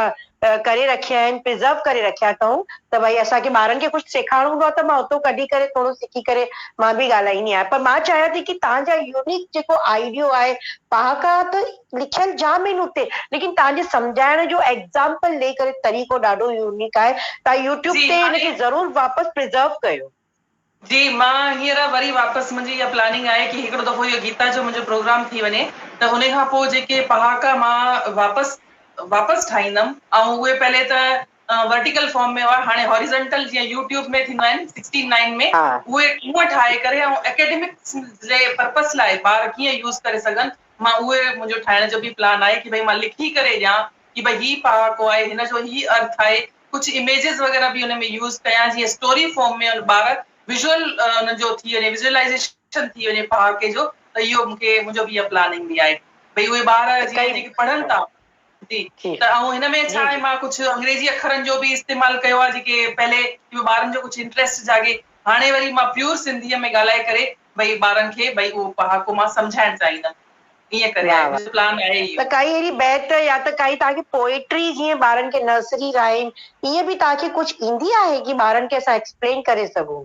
ڪري رکيا آهن پرزرو ڪري رکيا اٿئون ته ڀئي اسان کي ٻارن کي ڪجهه سيکارڻو هوندو آهي ته مان اتو ڪڍي ڪري ٿورو سکي ڪري مان به ڳالهائيندي آهيان پر مان چاهيان ٿي ڪي توهان جا يونيڪ جيڪو آئيڊيو آهي پهاڪا ته لکيل جام آهن اتي ليڪن توهان جي سمجهائڻ جو ايگزامپل ڏئي ڪري طريقو ڏاڍو يونيڪ آهي توهان يوٽيوب جي تي هن هاڻي کي ضرور واپس پرزرو ڪيو. جي مان هينئر وري واپس منهنجي اها پلاننگ آهي ڪي هڪڙو دفعو اهو گيتا جو منهنجو پروگرام ٿي وڃي ته انهي کان پوء جيڪي پهاڪا مان واپس واپس ٺاهيندم ۽ اهي پهلي ته ورٽيڪل فارم ۾ هئا هاڻي هاريزنٽل جيئن يوٽيوب ۾ ٿيندا آهن سڪسٽين نائن ۾ ها. اهي اونئن ٺاهي ڪري ۽ اڪيڊمڪس جي پرپس لاء ٻار ڪيئن يوز ڪري سگهن مان اهي منهنجو ٺاهڻ جو به پلان آهي ڪي ڀئي مان لکي ڪري ڏيان ڪي ڀئي هي پهاڪو آهي هن جو هي ارٿ آهي ڪجهه اميجز وغيره به ان ۾ يوز ڪيان جيئن اسٽوري فارم ۾ ٻار ويزوئل انهن جو ٿي وڃي ويزوئلائيزيشن ٿي وڃي پهاڪي جو ته اهو مونکي منهنجو به اها پلاننگ به آهي ڀئي اهي ٻار جيئن جيڪي پڙهن ٿا جي ته ۽ هن ۾ ڇا آهي مان ڪجهه انگريزي اکرن جو به استعمال ڪيو آهي جيڪي پهلي ٻارن جو ڪجهه انٽريسٽ جاڳي هاڻي وري مان پيور سنڌيء ۾ ڳالهائي ڪري ڀئي ٻارن کي ڀئي اهو پهاڪو مان سمجهائڻ چاهيندم ائين ڪري واهه آهي واهه منهنجو پلان آهي ته اهو. ڪائي اهڙي بيت يا ته ڪائي توهان کي پوئٽري جيئن ٻارن کي نرسري رائيم ائين به توهان کي ڪجهه ايندي آهي ڪي ٻارن کي اسان ايڪسپلين ڪري سگهون.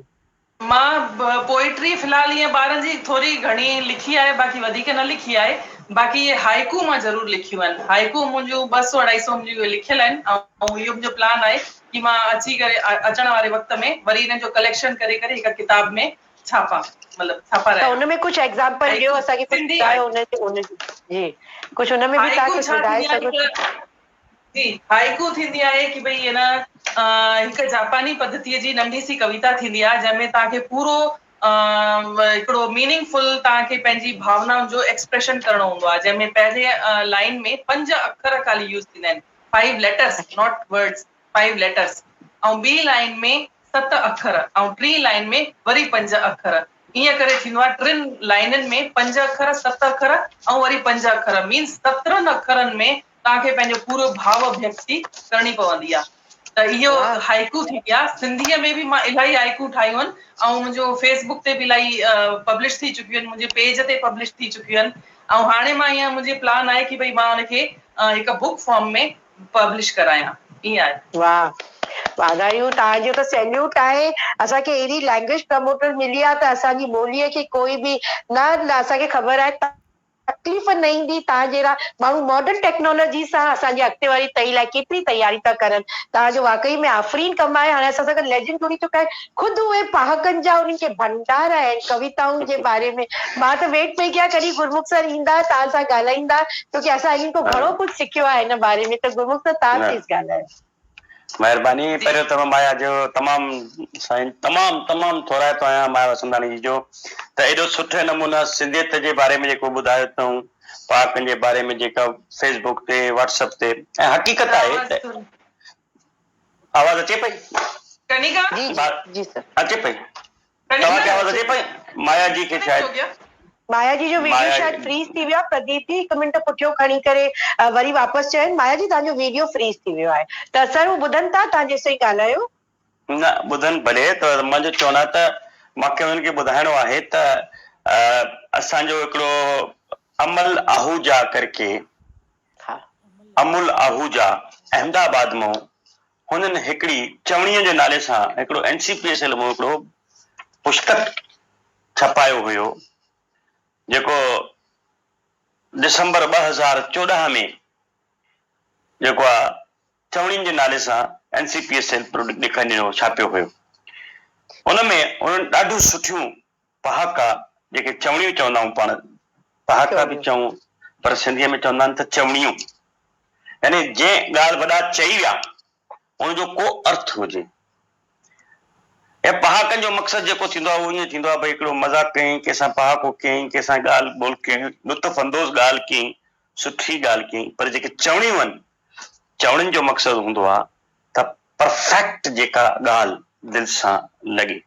مان پوئٽري في الحال ائين ٻارن جي ٿوري گهڻي لکي آهي باقي وڌيڪ نه لکي آهي باقي اهي هائيڪو مان ضرور لکيون آهن هائيڪو منهنجون ٻه سو اڍائي سو منهنجون اهي لکيل آهن ۽ اهو منهنجو پلان آهي ڪي مان اچي ڪري اچڻ واري وقت ۾ وري انهن جو ڪليڪشن ڪري ڪري هڪ ڪتاب ۾ ڇاپان مطلب ته ڇاپارايان. ان ۾ ڪجهه ايگزامپل ڏيو هائيڪو اسان کي ڪجهه سنڌي ٻڌايو هائيڪو. ان جي ان جي جي ڪجهه ان ۾ به توهان هائيڪو ڪجهه ڇا ٻڌائي ٿيندي آهي سگهو هڪ جي هائيڪو ٿيندي آهي ڪي ڀئي ان هڪ جاپاني پڌتيء جي ننڍي سي ڪويتا ٿيندي آهي جنهن ۾ توهان کي پورو هڪڙو ميننگ فل توهان کي پنهنجي ڀاونائن جو ايڪسپريشن ڪرڻو هوندو آهي جنهن ۾ پهرين لائين ۾ پنج اکر خالي يوز ٿيندا آهن five letters not words five letters ۽ ٻي لائين ۾ ست اکر ۽ ٽين لائين ۾ وري پنج اکر ائين ڪري ٿيندو آهي ٽن لائينن ۾ پنج اکر ست اکر ۽ وري پنج اکر مينس سترهن اکرن ۾ توهان کي پنهنجو پورو ڀاو اڀيڪتي ڪرڻي پوندي آهي ته اهو هائيڪو ٿيندي آهي سنڌيء ۾ به مان الاهي هائيڪو ٺاهيون آهن ۽ منهنجو فيس بڪ تي به الاهي پبلش ٿي چڪيون آهن منهنجي پيج تي پبلش ٿي چڪيون آهن ۽ هاڻي مان ائين منهنجي پلان آهي ڪي ڀئي مان ان کي هڪ بڪ فارم ۾ پبلش ڪرايان ائين آهي. واھ واڌايون توهان جو ته سيليوٽ آهي اسان کي اهڙي لينگويج پروموٽر ملي آهي ته اسان جي ٻولي کي ڪوئي به نه نه اسان کي خبر آهي تڪليف نه ايندي توهان جهڙا ماڻهو ماڊرن ٽيڪنالاجي سان اسان جي اڳتي واري تئي لاء ڪيتري تياري ٿا ڪرن توهان جو واقعي ۾ آفرين ڪم آهي هاڻي اسان سان گڏ ليجنڊ جڙي چڪا آهن خود اهي پهاڪن جا انهن کي ڀنڊار آهن ڪويتائن جي باري ۾ مان ته ويٽ پئي ڪيان ڪڏهن گرمک سر ايندا توهان سان ڳالهائيندا ڇو ڪي اسان انهن کان گهڻو ڪجهه سکيو آهي هن باري ۾ ته گرمک سر توهان پليز ڳالهايو. مهرباني پهريون ته مان مايا جو تمام سائين تمام تمام ٿورائتو آهيان مايا وسنداڻي جي جو ته ايڏو سٺي نموني سنڌيت جي باري ۾ جيڪو ٻڌايو اٿئون پهاڪن جي باري ۾ جيڪا فيس بڪ تي واٽس اپ تي ۽ حقيقت آهي ته آواز اچي پئي ڪنيڪا جي جي جي سر اچي پئي توهان کي آواز اچي پئي مايا جي کي شايد مايا جي جو ويڊيو شايد فريز ٿي ويو آهي پرديپ جي هڪ منٽ پٺيو کڻي ڪري وري واپس چين مايا جي توهان جو ويڊيو فريز ٿي ويو آهي ته سر هو ٻڌن ٿا توهان جيستائين ڳالهايو. نه ٻڌن ڀلي ته منهنجو چوڻ آهي ته مونکي انهن کي ٻڌائڻو آهي ته اسان جو هڪڙو امل آهوجا ڪرڪي امول آهوجا احمد آباد مون هنن هڪڙي چوڻيء جي نالي سان هڪڙو N C P S L مون هڪڙو پشتڪ ڇپايو هيو جيڪو ڊسمبر 2014 ۾ جيڪو آ چوڻين جي نالي سان N C P S L ڏيکاريو ڇاپيو هيو ان ۾ انهن ڏاڍيون سٺيون پهاڪا جيڪي چوڻيون چوندا آهيون پاڻ پهاڪا به چئون پر سنڌيء ۾ چوندا آهن ته چوڻيون يعني جنهن ڳالهه وڏا چئي ويا ان جو ڪو ارٿ هجي ۽ پهاڪن جو مقصد جيڪو ٿيندو آهي اهو ائين ٿيندو آهي ڀئي هڪڙو مذاق ڪيائين ڪنهن سان پهاڪو ڪيائين ڪنهن سان ڳالهه ٻولهه ڪيائين لطف اندوز ڳالهه ڪيائين سٺي ڳالهه ڪيائين پر جيڪي چوڻيون آهن چوڻين جو مقصد هوندو آهي ته پرفيڪٽ جيڪا ڳالهه دل سان لڳي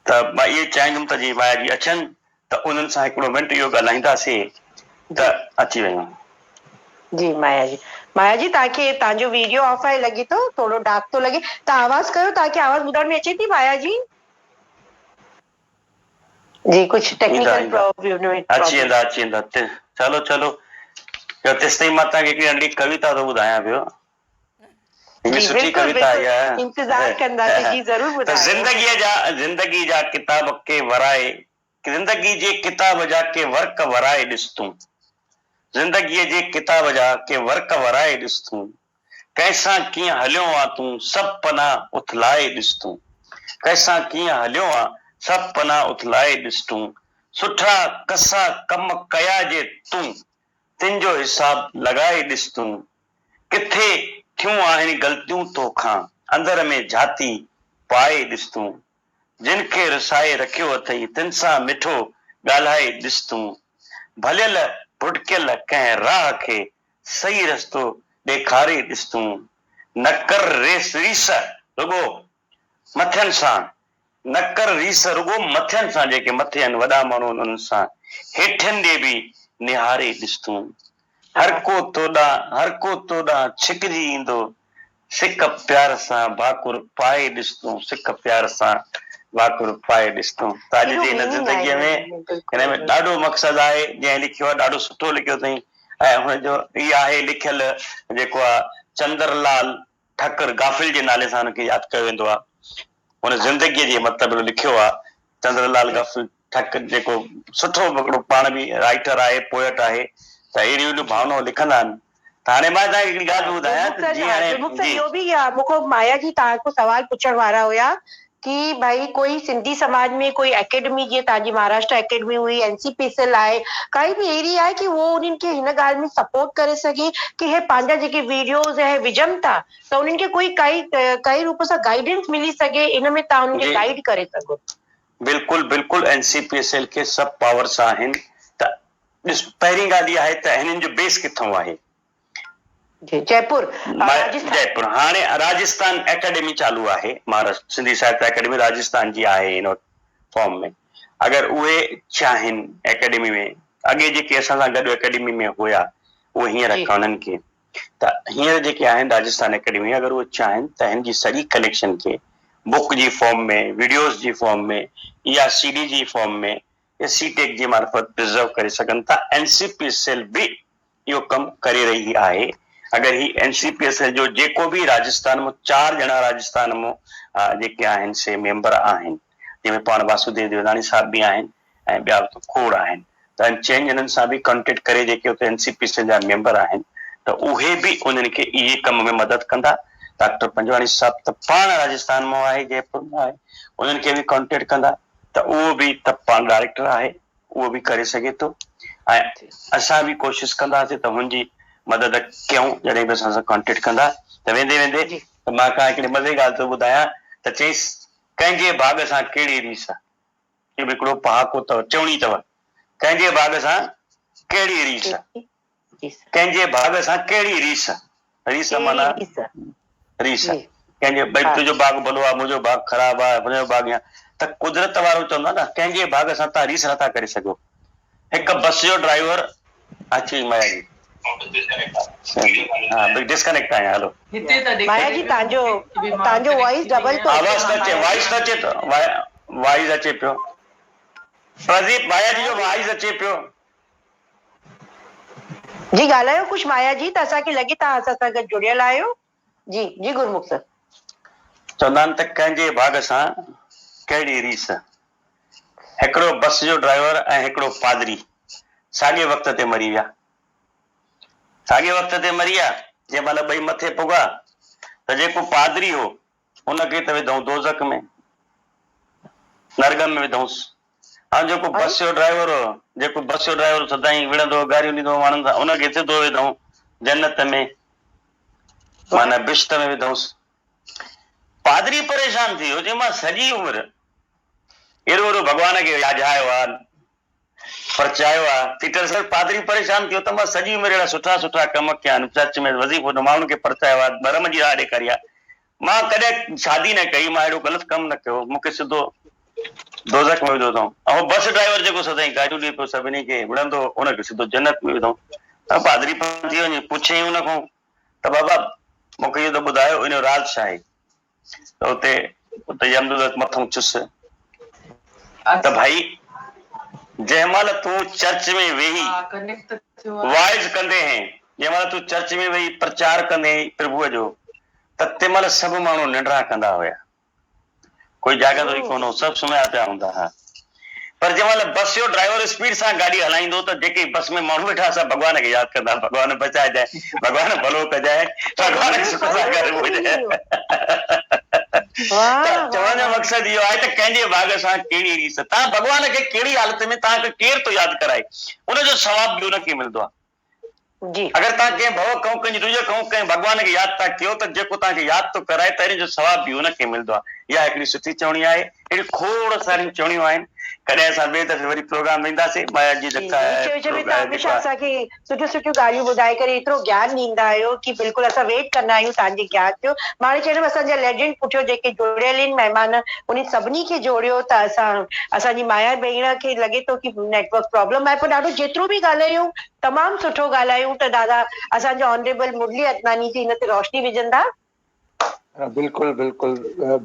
ته مان اهي چاهيندم ته جي مايا جي اچن ته انهن سان هڪڙو منٽ اهو ڳالهائينداسين ته اچي ويون. جي مايا جي مايا جي توهان کي توهان جو ويڊيو آف آهي لڳي ٿو ٿورو ڊارڪ ٿو لڳي توهان آواز ڪيو توهان کي آواز ٻڌڻ ۾ اچي ٿي مايا جي جي ڪجهه ايندا ٽيڪنيڪل ايندا اچي ويندا اچي ويندا چلو چلو. چيو تيستائين مان توهان کي هڪڙي ننڍڙي ڪويتا ٿو ٻڌايان پيو. هڪڙي جي سٺي بلڪل ڪويتا بلڪل آئي آهي. انتظار ڪنداسين جي ضرور ته ٻڌايو. زندگيء جا زندگي جا ڪتاب ڪي ورائي زندگي جي ڪتاب جا ڪي ورق ورائي ڏس تون زندگيء جي ڪتاب جا ڪي ورق ورائي ڏس تون ڪنهن سان ڪيئن هليو آن تون سڀ پنا اٿلائي ڏس تون ڪنهن سان ڪيئن هليو آن سڀ پنا اٿلائي ڏس تون سٺا ڪسا ڪم ڪيا جي تون تن جو حساب لڳائي ڏس تون ڪٿي ٿيون آهن غلطيون توکان اندر ۾ جھاتي پائي ڏس تون جن کي رسائي رکيو اٿئي تن سان مٺو ڳالهائي ڏس تون ڀليل ڀٽڪيل ڪنهن راهه کي صحيح رستو ڏيکاري ڏس تون نه ڪر ريس ريس رڳو مٿين سان نه ڪر ريس رڳو مٿين سان جيڪي مٿي آهن وڏا ماڻهو آهن انهن سان هيٺين ڏي به نهاري ڏس تون هر ڪو تو ڏانهن هر ڪو تو ڏانهن ڇڪجي ايندو سڪ پيار سان ڀاڪر پائي ڏس تون سڪ پيار سان ڀاڪر پائي ڏس تون ته اڄ ڪيڏو جي هن ميننگ زندگيء آهي ۾ هن ۾ هن بلڪل ۾ ڏاڍو مقصد آهي جنهن لکيو آهي ڏاڍو سٺو لکيو اٿئي ۽ هن جو هي آهي لکيل جيڪو آهي چندر لال ٺڪر غافل جي نالي سان هن کي ياد ڪيو ويندو آهي. هن زندگيء جي مطلب لکيو آهي. چندر لال غافل ٺڪر جيڪو سٺو هڪڙو پاڻ به رائيٽر آهي، پوئٽ آهي ته اهڙيون اهڙيون ڀاونائون لکندا آهن. ته هاڻي مان توهان کي هڪڙي ڳالهه به ٻڌايان گرمک ته سر جيئن ها هاڻي گرمک سر جي. اهو به مون کان مايا جي توهان کان سوال پڇڻ وارا هيا ڪي ڀائي ڪوئي سنڌي سماج ۾ ڪوئي اڪيڊمي جيئن توهان جي مهاراشٽرا اڪيڊمي هئي اين سي پي سيل آهي ڪائي به اهڙي آهي ڪي اهو انهن کي هن ڳالهه ۾ سپورٽ ڪري سگهي ڪي هي پنهنجا جيڪي ويڊيوز ۽ وجهن ٿا ته انهن کي ڪوئي ڪائي ڪائي روپ سان گائيڊنس ملي سگهي ان ۾ توهان انهن کي جي گائيڊ ڪري سگهو. بلڪل بلڪل اين سي پي ايس ايل کي سڀ پاورس آهن ته ڏس پهرين ڳالهه اها آهي ته هنن جو بيس ڪٿئون آهي جي جئپور راجسٿان. جئپور هاڻي راجسٿان اڪيڊمي چالو آهي مهاراشٽر سنڌي ساهتيه اڪيڊمي راجسٿان جي آهي هن وقت فارم ۾ اگر اهي چاهين اڪيڊمي ۾ اڳي جيڪي اسان سان گڏ اڪيڊمي ۾ هيا اهي هينئر ڪونهن ڪي ته هينئر جيڪي آهن راجسٿان اڪيڊمي اگر اهي چاهين ته هن جي سڄي ڪليڪشن کي بڪ جي فارم ۾ وڊيوز جي فارم ۾ يا سي ڊي جي فارم ۾ يا سي ٽيڪ جي معرفت پرزرو ڪري سگهن ٿا اين سي پي سيل به اهو ڪم ڪري رهي آهي اگر هي N C P S L جو جيڪو به راجستان مون چار ڄڻا راجستان مون جيڪي آهن سي ميمبر آهن جنهن ۾ پاڻ واسوديو ديوناڻي صاحب به آهن ۽ ٻيا به کوڙ آهن ته ان چئن ڄڻن سان به ڪانٽيڪٽ ڪري جيڪي اتي اين سي پي ايس ايل جا ميمبر آهن ته اهي به انهن کي اهي ڪم ۾ مدد ڪندا ڊاڪٽر پنجواڻي صاحب ته پاڻ راجستان مون آهي جئپور مون آهي انهن کي به ڪانٽيڪٽ ڪندا ته اهو به ته پاڻ ڊائريڪٽر آهي اهو به ڪري سگهي ٿو ۽ اسان به ڪوشش ڪنداسين ته هن جي مدد ڪيون جڏهن به اسان سان ڪانٽيڪٽ ڪندا ته ويندي ويندي ته مان ڪا هڪڙي مزي ڳالهه ٿو ٻڌايان ته چيس ڪنهن جي ڀاڳ سان ڪهڙي ريس اهو به هڪڙو پهاڪو اٿو چوڻي اٿو ڪنهن جي ڀاڳ سان ڪهڙي ريس ڪنهن جي ڀاڳ سان ڪهڙي ريس؟ ريس معنيٰ ريس. ڪنهن جي ڀئي تنهنجو ڀاڳ ڀلو آهي، منهنجو ڀاڳ خراب آهي، هن جو ڀاڳ ائين. ته قدرت وارو چوندو آهي نه ڪنهن جي ڀاڳ سان توهان ريس نٿا ڪري سگهو. هڪ بس جو ڊرائيور اچي مايا جي. ها ڊسڪنيڪٽ آهيان هلو. هتي ته مايا ڏيکاري جي پيو توهان جو مون کي ڪي ڀئي ماڻهو توهان جو ڪنيڪٽ وائس ٿي وئي ڊبل آهيان. ٿو اچي آواز ته اچي مايا جي. وائس ته اچي ٿو وائس اچي پيو. پرديپ مايا جي جو مايا جي. وائس اچي پيو. جي ڳالهايو ڪجهه مايا جي ته اسان کي لڳي توهان اسان سان گڏ جڙيل آهيو جي جي گرمک سر. چوندا آهن ته ڪنهن جي ڀاڳ سان ڪهڙي ريس. هڪڙو بس جو ڊرائيور ۽ هڪڙو پادري ساڳئي وقت تي مري ويا. ساڳئي وقت تي مري ويا، جنهن مهل ٻئي مٿي پڳا ته جيڪو پادري هو ان کي ته وڌائون دوزخ ۾، نرڳ ۾ وڌائونس. ۽ جيڪو بس جو ڊرائيور هو، جيڪو بس جو ڊرائيور سدائين وڙهندو هو، گاريون ڏيندو هو ماڻهن سان، ان کي سڌو وڌائون جنت ۾، معنيٰ بهشت ۾ وڌائونس. پادري پريشان ٿي ويو، چي مان سڄي عمر ايڏو وڏو ڀڳوان کي ياجهايو آ، پرچايو آ. پيٽر سر پادري پريشان ٿي ويو ته مان سڄي عمر اهڙا سٺا سٺا ڪم ڪيا آهن، چرچ ۾ وظيفو ڏنو، ماڻهن کي پرچايو آ، ڌرم جي راهه ڏيکاري آ، مان ڪڏهن شادي نه ڪئي، مان اهڙو غلط ڪم نه ڪيو، مون کي سڌو دوزخ ۾ وڌو اٿئون. ۽ هو بس ڊرائيور جيڪو سدائين گاڏيون ڏئي پيو سڀني کي وڙهندو هو، ان کي سڌو جنت ۾ وڌائون. ته پادري پاڻ ٿي وڃي پڇيائين ان کان ته بابا مون کي اهو ته ٻڌايو ان جو راز ڇا آهي؟ ته اتي اتي يمدوت مٿئون چس ته ڀائي جنهن مهل تون چرچ ۾ ويهي ڪنيڪٽ واعظ ڪندي هئين، جنهن مهل تون چرچ ۾ ويهي پرچار ڪندي هئين پرڀوء جو، ته تنهن مهل سڀ ماڻهو ننڊان ڪندا هيا. ڪوئي جاڳندو ئي ڪونه هو، سڀ سمهيا پيا هوندا ها. پر جنهن مهل بس جو ڊرائيور اسپيڊ سان گاڏي هلائيندو ته جيڪي بس ۾ ماڻهو ويٺا سڀ ڀڳوان کي ياد ڪندا، ڀڳوان بچائجانء، ڀڳوان ڀلو ڪجانء، ڀڳوان سک سان گهر پهچائين. ته چوڻ جو مقصد اهو آهي ته ڪنهن جي ڀاڳ سان ڪهڙي ريس، تان ڀڳوان کي ڪهڙي حالت ۾ توهان کي ڪير ٿو ياد ڪرائي، ان جو ثواب به ان کي ملندو آهي. اگر توهان ڪنهن ڀؤ کئون، ڪنهن جي ڊڄ کئون، ڪنهن ڀڳوان کي ياد ٿا ڪيو ته جيڪو توهان کي ياد ٿو ڪرائي ته ان جو ثواب به ان کي ملندو آهي. اها هڪڙي سٺي چوڻي آهي. اهڙيون کوڙ ساريون چوڻيون آهن. ڪڏهن اسان ٻئي دفعي وري پروگرام ۾ اينداسين. مايا جي جي جي وچ وچ ۾ توهان هميشه اسان کي سٺيون سٺيون ڳالهيون ٻڌائي ڪري ايترو گيان ڏيندا آهيو ڪي بلڪل اسان ويٽ ڪندا آهيون توهان جي گيان جو. مان هاڻي چوندم اسان جا ليجنڊ پٺيو جيڪي جڙيل آهن مهمان انهن سڀني کي جوڙيو ته اسان اسان جي مايا ڀيڻ کي لڳي ٿو ڪي نيٽورڪ پرابلم آهي پر ڏاڍو جيترو به ڳالهايون تمام سٺو ڳالهايون ته دادا اسان جو آنريبل مرلي عدناني جي هن تي روشني وجهندا. بلڪل بلڪل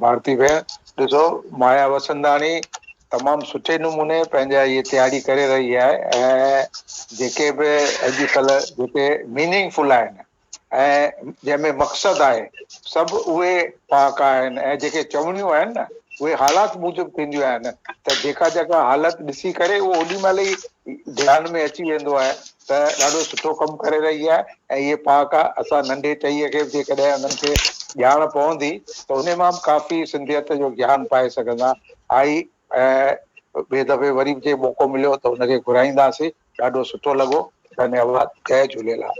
ڀارتي ڀيڻ ڏسو مايا وسنداڻي تمام سٺي نموني پنهنجا اهي تياري ڪري رهي آهي ۽ جيڪي به اڄ ڪلهه جيڪي ميننگ فل آهن ۽ جنهن ۾ مقصد آهي سڀ اهي پهاڪا آهن ۽ جيڪي چوڻيون آهن نه اهي حالات موجب ٿينديون آهن ته جيڪا جيڪا حالت ڏسي ڪري اهو اوڏي مهل ئي ڌيان ۾ اچي ويندو آهي ته ڏاڍو سٺو ڪم ڪري رهي آهي ۽ اهي پهاڪا اسان ننڍي ٽهيء کي به جيڪڏهن انهن کي ڄاڻ پوندي ته انهي مان به ڪافي سنڌيت جو گيان پائي سگهندا آئي ۽ ٻئي دفعي وري به جي موقعو مليو ته ان کي گهرائينداسين ڏاڍو سٺو لڳو ڌنيواد جئي جهوليلال.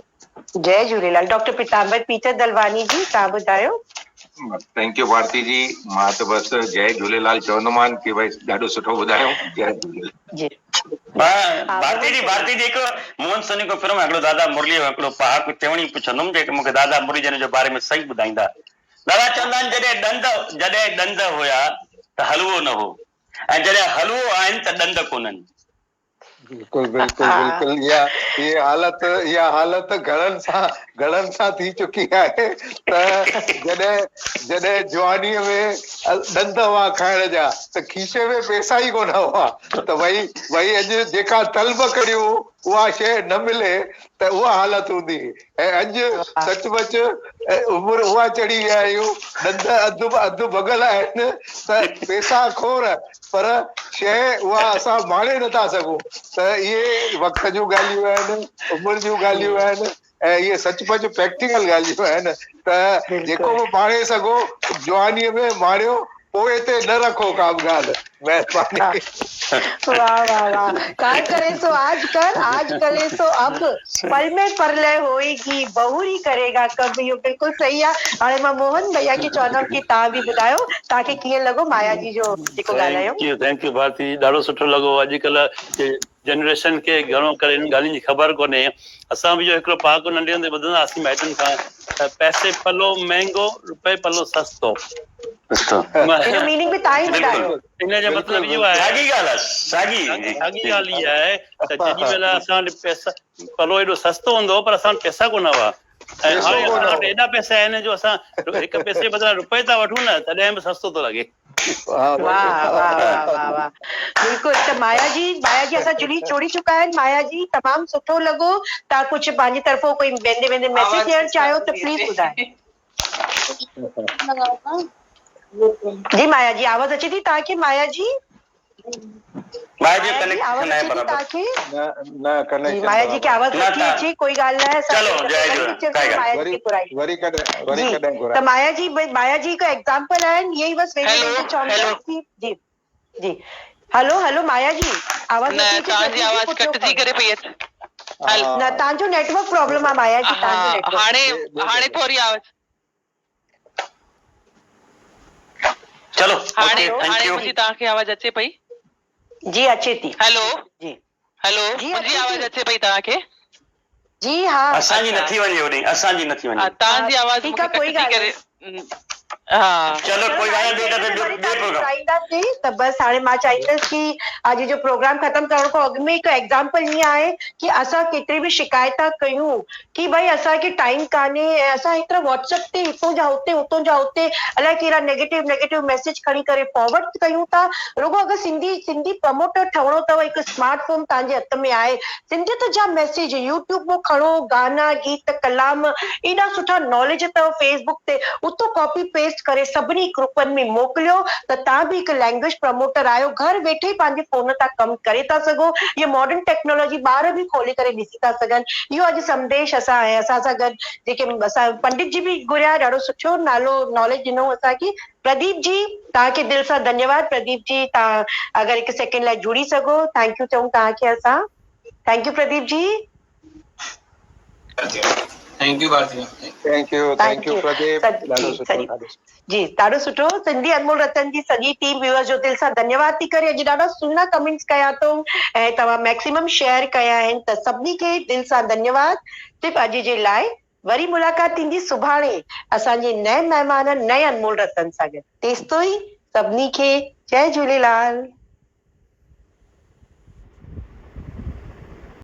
جئي جهوليلال ڊاڪٽر پيتامبر پيٽر دلواني جي توهان ٻڌايو. Thank you ڀارتي جي مان ته بس جئي جهوليلال چوندومان ڪي ڀائي ڏاڍو سٺو ٻڌايو جئي جهوليلال. جي ڀارتي جي ڀارتي جي هڪ موهن سني کان پھريون هڪڙو دادا مرلي جو هڪڙو پهاڪو چوڻي پڇندم جيڪي مونکي دادا مرلي جن جو باري ۾ صحيح ٻڌائيندا دادا چوندا آهن جڏهن ڏند جڏهن ڏند هيا ته حلوو نه هو ۽ جڏهن حلوو آهن ته ڏند ڪونهن. بلڪل بلڪل بلڪل اها هي حالت اها حالت گهڻن سان گهڻن سان ٿي چڪي آهي ته جڏهن جڏهن جوانيء ۾ ڏند هئا کائڻ جا ته کيسي ۾ پئسا ئي ڪونه هئا ته ڀئي ڀئي اڄ جيڪا طلب ڪريون اها شيء نه ملي ته اها حالت هوندي هئي ۽ اڄ سچ پچ عمر اها چڙهي ويا آهيون ڏند اڌ اڌ ڀڳل آهن ته پئسا کوڙ پر شيء اها اسان ماڻي نٿا سگهون ته اهي وقت جون ڳالهيون آهن عمر جون ڳالهيون آهن ۽ اهي سچ پچ پريڪٽيڪل ڳالهيون آهن ته جيڪو به ماڻي سگهو جوانيء ۾ ماڻيو پوء تي نه رکو ڪا به ڳالهه مهرباني. واه واه واه ڪال ڪري سو آج ڪر آج ڪري سو اب پل ۾ پرلئه هوئيگي بهوري ڪريگا ڪب اهو بلڪل صحيح آ هاڻي مان موهن ڀئيا کي چوندم ڪي توهان به ٻڌايو توهان کي ڪيئن لڳو مايا جي جو جيڪو ڳالهايو. Thank you thank you Bharti جي ڏاڍو سٺو لڳو اڄڪلهه جي جنريشن کي گهڻو ڪري انهن ڳالهين جي خبر ڪونهي. اسان به اهو هڪڙو پهاڪو ننڍي هوندي ٻڌندا هئاسين مائٽن کان ته پئسي پلو مهنگو روپئي پلو سستو. ان جو ميننگ به توهان ئي ٻڌايو. ان جو مطلب اهو آهي. ساڳي ڳالهه آهي ساڳي. ساڳي ڳالهه اها آهي ته جيڏي مهل اسان وٽ پئسا پلو ايڏو سستو هوندو هو پر اسان وٽ پئسا ڪونه هئا ۽ هاڻي اسان وٽ ايڏا پئسا آهن جو اسان هڪ پئسي بدران روپئي ٿا وٺون نه تڏهن به سستو ٿو لڳي. واه واه واه واه واه بلڪل ته مايا جي مايا جي اسان جڙي جوڙي چڪا آهن مايا جي تمام سٺو لڳو تان ڪجهه پنهنجي طرفو ڪوئي ويندي ويندي ميسيج ڏيڻ چاهيو ته پليز ٻڌايو جي مايا جي آواز اچي ٿي تان کي مايا جي مايا جي ڪنيڪشن ناهي برابر. نه نه ڪنيڪشن مايا جي کي آواز نٿي اچي ڪوئي ڳالهه ناهي اسان چلو جئي جهوليلال مايا جي کي گهرائي وري ڪڏهن وري جي ڪڏهن ته گهرائي مايا جي مايا جي هڪ ايگزامپل آهن اهي ئي بس ويندي ويندي چوندس ڪي جي جي هلو هلو مايا جي آواز نه نٿي اچي توهان جي پرتي جي آواز پٺيو ڪٽجي کڻو ڪري پئي اچي هل نه توهان جو نيٽورڪ پرابلم آهي مايا جي ها توهان جو نيٽورڪ هاڻي هاڻي ٿوري آواز چلو هاڻي اوڪي thank هاڻي يو منهنجي توهان کي آواز اچي پئي جي اچي ٿي هيلو جي هيلو جي منهنجي اچي آواز ٿي اچي پئي توهان کي جي ها اسان جي اڇا نٿي وڃي هوڏي اسان جي نٿي ها وڃي توهان جي آواز ٺيڪ مونکي آ ڪوئي ڪٽجي ڳالهه ڪري نه. ها. چلو چلو ڪوئي ڳالهه هاڻي نه ٻئي ڪنهن دفعي مهل ٻيو وري ٻيو توهان کي پروگرام. گهرائينداسين ته بس هاڻي مان چاهيندس ڪي اڄ جو پروگرام ختم ڪرڻ کان اڳ ۾ هڪ ايگزامپل ائين آهي ڪي اسان ڪيتري به شڪايتا ڪيون ڪي ڀائي اسان کي ٽائيم ڪانهي ۽ اسان هيترا واٽس اپ تي هتون جا هتي هتون جا هتي الائي ڪهڙا نيگيٽو نيگيٽو ميسيج کڻي ڪري فارورڊ ڪيون ٿا رڳو اگر سنڌي سنڌي پروموٽر ٺهڻو اٿو هڪ اسمارٽ فون توهان جي هٿ ۾ آهي سنڌيت جا ميسيج يوٽيوب مون کڻو گانا گيت ڪلام ايڏا سٺا ناليج اٿو فيس بڪ تي اتو ڪاپي پيسٽ ڪري سڀني گروپن ۾ موڪليو ته توهان به هڪ لينگويج پروموٽر آهيو گهر ويٺي ئي پنهنجي فون تان ڪم ڪري ٿا سگهو هيء ماڊرن ٽيڪنالاجي ٻار به کولي ڪري ڏسي ٿا سگهن اهو اڄ سنديش اسان ۽ اسان سان گڏ جيڪي اسان پنڊت جي به گهريا ڏاڍو سٺو نالو ناليج ڏنو اسان کي پرديپ جي توهان کي دل سان ڌنيواد پرديپ جي توهان اگر هڪ سيڪنڊ لاء جڙي سگهو thank you چئون توهان کي اسان thank you Pradeep ji. Thank you Bharti. Thank you thank you Pradeep ڏاڍو سٺو ڏاڍو سٺو. جي ڏاڍو سٺو سنڌي انمول رتن جي سڄي ٽيم ويوئرز جو دل سان ڌنيواد ٿي ڪري اڄ ڏاڍا سهڻا ڪمينٽس ڪيا اٿئون ۽ توهان ميڪسيمم شيئر ڪيا آهن ته سڀني کي دل سان ڌنيواد صرف اڄ جي لاء وري ملاقات ٿيندي سڀاڻي اسان جي نئين مهمان نئين انمول رتن سان گڏ تيستائين سڀني کي جئي جهوليلال.